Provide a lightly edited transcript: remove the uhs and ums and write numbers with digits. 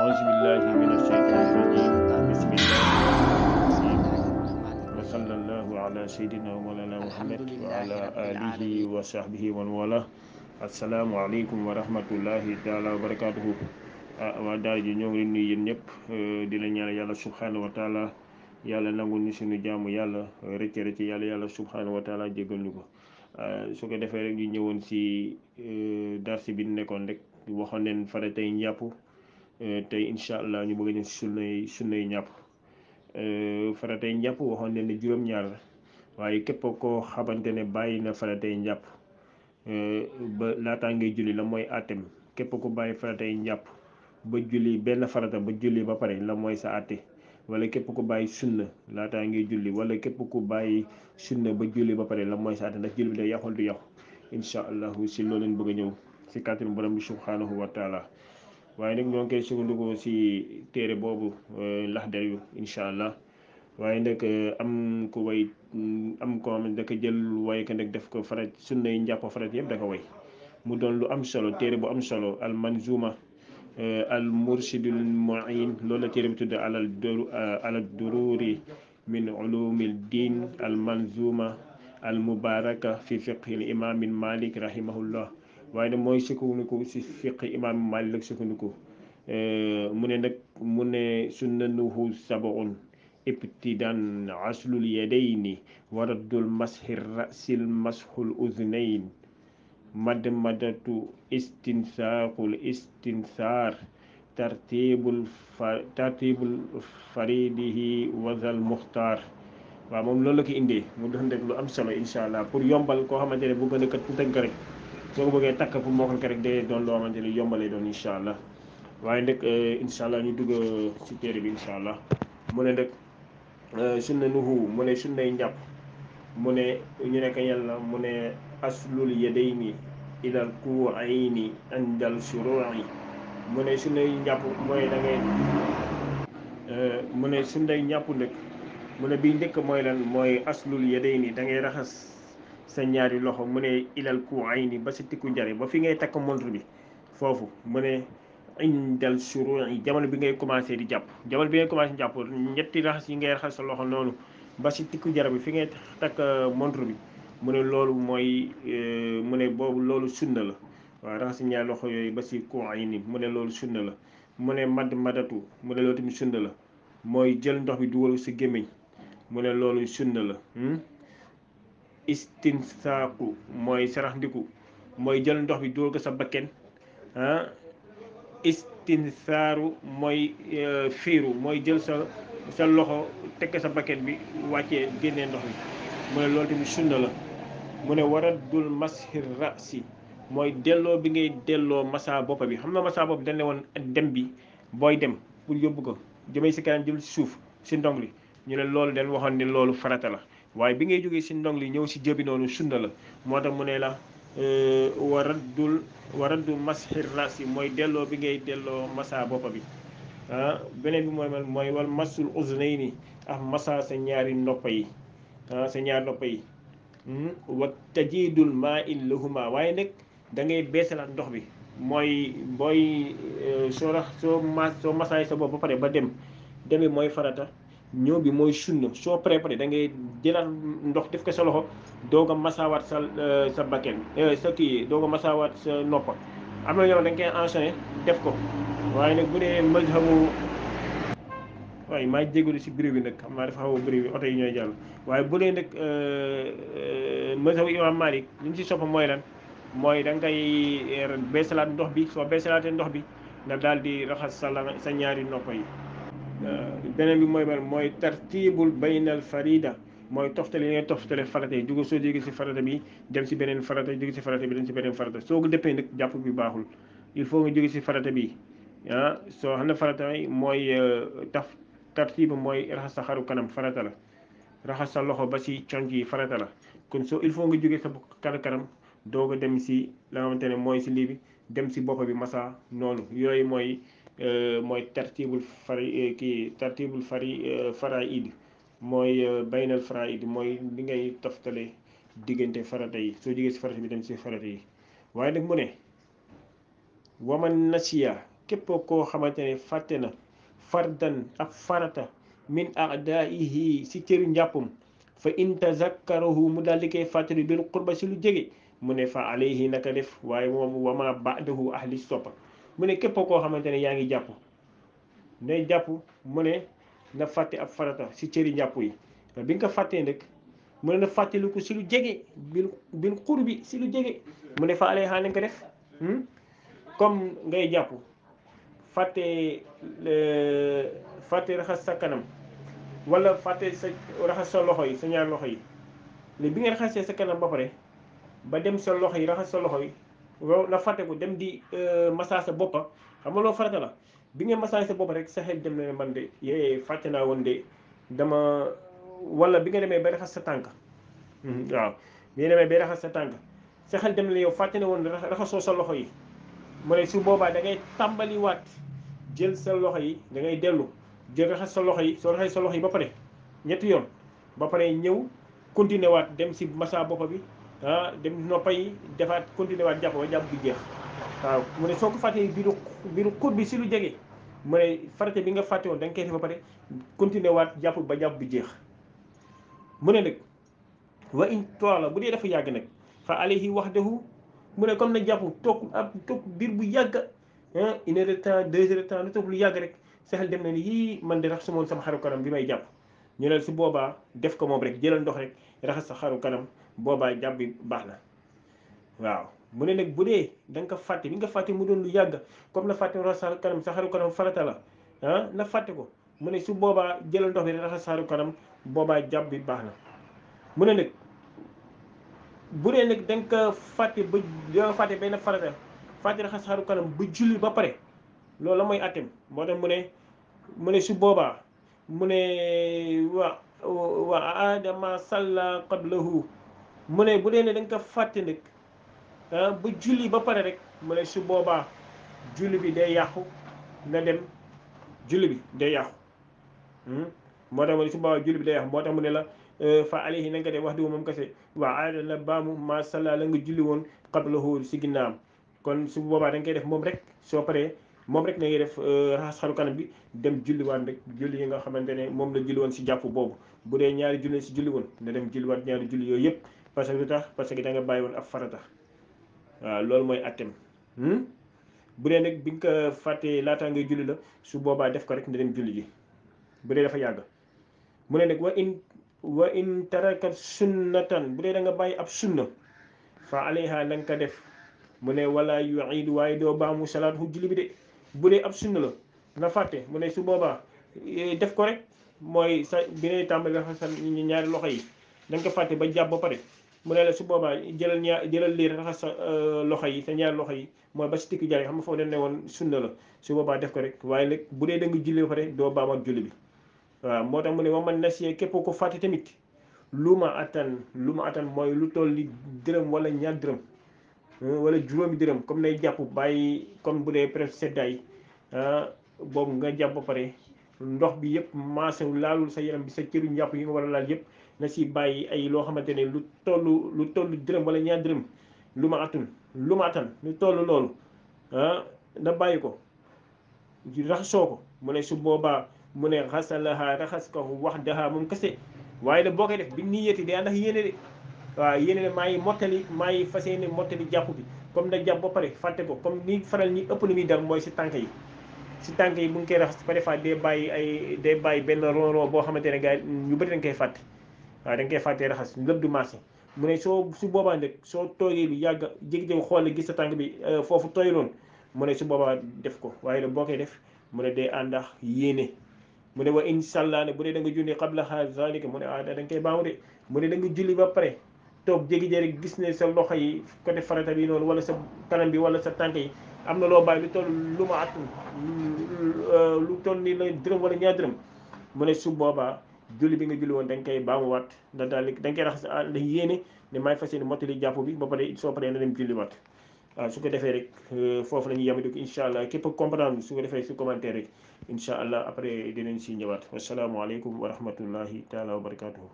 أعوذ بالله من الشيطان الرجيم بسم الله الرحمن الرحيم وصلى الله على سيدنا ومولانا محمد وعلى آله وصحبه ومن والاه السلام عليكم ورحمة الله تعالى وبركاته waa daara ji ñoo ngi leen nuyu yéen ñëpp di la ñaan yàlla subhanahu wa taala yàlla nangul ñu suñu jaamu yàlla rëcc yàlla subhanahu wa taala jégal ñu ko su ko defee rek ñu ñëwoon si darsi bi nekkoon rek waxoon neen fara tey njàpp tey incha allah ñu bëgg a ñëw si sunnay njàpp faratay njàpp waxoon ne ne juróom-ñaar la waaye képp koo xamante ne bàyyi na faratay njàpp ba laataa ngay julli la mooy àtteem képp ku bàyyi faratay njàpp ba julli benn farata ba julli ba pare la mooy sa àtte wala képp ku bàyyi sunna laataa ngay julli wala képp ku bàyyi sunna ba julli ba pare la mooy sa àtte ndax julli bi day yàqul du yàqu incha allahu si loolu leen bëgg a ñëw si kàttanu borom bi subhanahu wa taala waaye nag ñoo ngi koy sukkandiku si téere boobu laxdar yu incha allah waaye nag am ku way am ko xam ne daka jël way ka nag def ko farat sunna yi njàpp farat yëpp da ko way mu doon lu am solo téere bu am solo al manzuma al mursidul muin loolu la téere bi tudd alal dururi min ulumil din al manzuma al mubaraka fi fiqhil imamin malik rahimahullah waaye nag mooy sukkandiku si fiq imaam Maalik la sukkandiku mu ne nag mu ne sunnanuhu sabaun ibtidan aslul yadayni waraddul mashi rasil mashul uznayn madmadatu istinsaaqul istinsaar tartibul faridihi wazal muxtaar waaw moom loolu la ko indee mu doon rek lu am solo incha allah pour yombal koo xamante ne bu gën a kat tënk rek soo ko bëggee takk pour mokkal ko rek day doon loo xamante ne yombalee doon incha allah waaye nag incha allah ñu dugg si téere bi incha allah mu ne nag sunna nuhu mu ne sunnay njàpp mu ne ñu nekk yàlla mu ne aslul yadayni ilal kuwayni indal shuru'i mu ne sunnay njàpp mooy da ngay mu ne sunnay njàpp nag mu ne bii njëkk mooy lan mooy aslul yadayni da ngay raxas sa ñaari loxo mu ne ilal kuwayni ba si tikku njare ba fi ngay takk montre bi foofu mu ne indal shuru'i jamono bi ngay commencé di jàpp jamono bi ngay commencé di jàpp ñetti raxas yi ngay raxas sa loxo noonu ba si tikku njare bi fi ngay takk montre bi mu ne loolu mooy mu ne boobu loolu sunna la waaw raxas ñaari loxo yooyu ba si kuwayni mu ne loolu sunna la mu ne madatu mu ne loolu tamit sunna la mooy jël ndox bi dugal si gémmiñ mu ne loolu sunna la istinsaaku mooy sarax ndiku mooy jël ndox bi dugal ko sa bakken istinsaaru mooy fiiru mooy jël sa loxo tekk sa bakken bi wàccee génnee ndox bi mu ne loolu tamit sunna la mu ne waraddul mashi rasi mooy delloo bi ngay delloo masa bopp bi xam nga masa bopp dañ ne woon dem bi booy dem pour yóbbu ko jëmee si kanam jëm si suuf si ndong li ñu ne loolu dañ waxoon ne loolu farata la waaye bi ngay jógee si ndong li ñëw si jëbi noonu sunna la moo tax mu ne la waraddu mashi rasi mooy delloo bi ngay delloo masa bopp bi beneen bi mooy wal masul uznayni ak masa sa ñaari noppa yi sa ñaari noppa yi wa tajidul maa in lahuma waaye nag da ngay beesalaat ndox bi mooy booy soo masaay sa bopp ba pare ba demi mooy farata ñëw bi mooy sunna soo préparé da ngay jëlaat ndox def ko sa loxo doog a masaawaat sa bakken sa kii doog a masaawaat sa noppa am na yow da nga koy enchaîner def ko waaye nag bu dee mazhabu waaye maa jégalu si bruit bi nag xam naa dafa xaw a bruit bi oto yi ñooy jàll waaye bu dee nag mazhabu imam Malik li ñu si sopp mooy lan mooy da nga koy beesalaat ndox bi soo beesalaatee ndox bi nga daal di raxas sa ñaari noppa yi beneen bi mooy tartibul baynal farida mooy toftale yi ngay toftale farata yi soo jógee si farata bi dem si beneen farata jóge si farata bi dem si beneen farata soo ko dëppee nag jàpp bi baaxul il faut nga jóge si farata bi soo xam ne farata yi mooy tartib mooy raxas sa xaru kanam farata la raxas sa loxo ba si conc yi farata la kon il faut nga jóge sa kanam doog a dem si la nga xamante ne mooy si lii bi dem si bopp bi masa noonu yooyu mooy tartibul faraid mooy baynal faraid mooy li ngay toftale diggante farata yi soo jógee si farata bi dem si farata yi waaye nag mu ne waman nasiya képp koo xamante ne fàtte na fardan ab farata min aadaihi si cëru njàppum fa in tazakkarahu mu daal di koy fàttali bil qurba si lu jege mu ne fa alayhi naka def waaye moom wama ba'dahu ahli soppa mu ne képp koo xamante ne yaa ngi jàpp nay jàpp mu ne na fàtte ab farata si cëri njàpp yi bi nga ko fàttee nag mu ne na fàttaliku si lu jege bil qurbi si lu jege mu ne fa alayha nañ ko def comme ngay jàpp fàtte raxas sa kanam wala fàtte sa raxas sa loxo yi sa ñaar loxo yi léegi bi nga raxasee sa kanam ba pare ba dem sa loxo yi raxas sa loxo yi wow na fàtte ko dem di massage sa boppa xam nga loolu farata la bi nga massage sa boppa rek sa xel dem na ne man de yee fàtte naa woon de dama wala bi nga demee ba raxas sa tànk waaw bi nga demee ba raxas sa tànk sa xel dem na ne yow fàtte na woon raxasoo sa loxo yi mu ne su boobaa da ngay tàmbaliwaat jël sa loxo yi da ngay dellu jël raxas sa loxo yi soo raxas sa loxo yi ba pare ñetti yoon ba pare ñëw continuer waat dem si massa boppa bi dem noppa yi defaat continuer waat jàpp ba jàpp bi jeex waaw mu ne soo ko fàttee biiru xur bi si lu jege mu ne farate bi nga fàtte woon da nga koy def ba pare continuer waat jàpp ba jàpp bi jeex mu ne nag wa in toola bu dee dafa yàgg nag fa alayhi wahdahu mu ne comme na jàpp toog biir bu yàgg 1 heure de temps 2 heures de temps lu toog lu yàgg rek sa xel dem na ni yii man de rax su moon sama xaru kanam bi may jàpp ñu ne su boobaa def ko moom rek jëlal ndox rek raxas sa xaru kanam boobaa jàpp bi baax na waaw mu ne nag bu dee da nga ko fàtte bi nga fàtte mu doon lu yàgg comme na fàtte raxas sa kanam sa xaru kanam farata la na fàtte ko mu ne su boobaa jëlal ndox bi rek raxas sa xaru kanam boobaa jàpp bi baax na mu ne nag bu dee nag da nga ko fàtte ba da nga fàtte benn farata fàtte raxas sa xaru kanam ba julli ba pare loolu la mooy attem moo tax mu ne su boobaa mu ne wa aadama salla qablahu mu ne bu dee ne da nga ko fàtte nag ba julli ba pare rek mu ne su boobaa julli bi day yàqu na dem julli bi day yàqu moo tax mu ne su boobaa julli bi day yàqu moo tax mu ne la fa alayhi na nga def wax di moom kese waa aada la baamu ma salla la nga julli woon qablahu si ginnaawam kon su boobaa da nga koy def moom rek soo paree moom rek na ngay def raxas xaru kanam bi dem julliwaat rek julli yi nga xamante ne moom la julli woon si jàpp boobu bu dee ñaari julli si julli woon na dem julliwaat ñaari julli yooyu yëpp parce que lu tax parce que da nga bàyyi woon ab farata waaw loolu mooy attem bu dee nag bi nga ko fàttee laataa ngay julli la su boobaa def ko rek na dem julli ji bu dee dafa yàgg mu ne nag wa in taraka sunnatan bu dee da nga bàyyi ab sunna fa alayha na nga ko def mu ne wala yuidu waaye doo baamu salaatu julli bi de bu dee ab sunna la nga fàtte mu ne su boobaa def ko rek mooy sa bi ngay tàmbali raxas sa ñaari loxo yi da nga ko fàtte ba jàpp ba pare mu ne la su boobaa jëlal liir raxas sa loxo yi sa ñaari loxo yi mooy ba si tikki jaar yi xam nga foofu dañ ne woon sunna la su boobaa def ko rek waaye nag bu dee da nga julli ba pare doo baam ak julli bi waaw moo tax mu ne man nasiya képp ko fàtte tamit lu ma attan mooy lu toll ni dërëm wala ñaar dërëm wala juróomi dërëm comme nay jàpp bàyyi comme bu dee presque seddaay boobu nga jàpp ba pare ndox bi yëpp maasew laalul sa yaram bi sa cëru njàpp yi nga war a laal yëpp na si bàyyi ay loo xamante ne lu toll dërëm wala ñaar dërëm lu ma attan lu toll loolu na bàyyi ko raxasoo ko mu ne su boobaa mu ne xasalaha raxas ko wax daha moom kese waaye nag boo koy def bi niyyati day ànd ak yéene de waaw yéene ne maa ngi fas yéene mottali jàpp bi comme na jàpp ba pare fàtte ko comme ni faral ni ëpp ni muy dem mooy si tànk yi bu ngi koy raxas des fois day bàyyi benn ron boo xamante ne gars yi ñu bëri dañ koy fàtte waaw dañ koy fàttee raxas lépp du marché mu ne su boobaa nag soo toogee lu yàgg jékki-jékki xool gis sa tànk bi foofu tooyuloon mu ne su boobaa def ko waaye nag boo koy def mu ne day ànd ak yéene mu ne wa inshallah ne bu dee da nga julli qabla zalika mu ne da nga koy baamu de mu ne da nga julli ba pare toog jékki-jékki gis ne sa loxo yi côté farata bi noonu wala sa kanam bi wala sa tànk yi am na loo bàyyi lu toll lu ma at lu toll ni la dërëm wala ñaar dërëm mu ne su boobaa julli bi nga julli woon da nga koy baamuwaat ndax daal da nga koy raxas da yéene ne maay fas yéene mottali jàpp bi ba pare soo paree na dem julliwaat waaw su ko defee rek foofu la ñuy yem di incha allah képp comprendre su ko defee su commentaire rek incha allah après dinañ si ñëwaat wasalaamualeykum wa rahmatullahi taala wa barakatuhu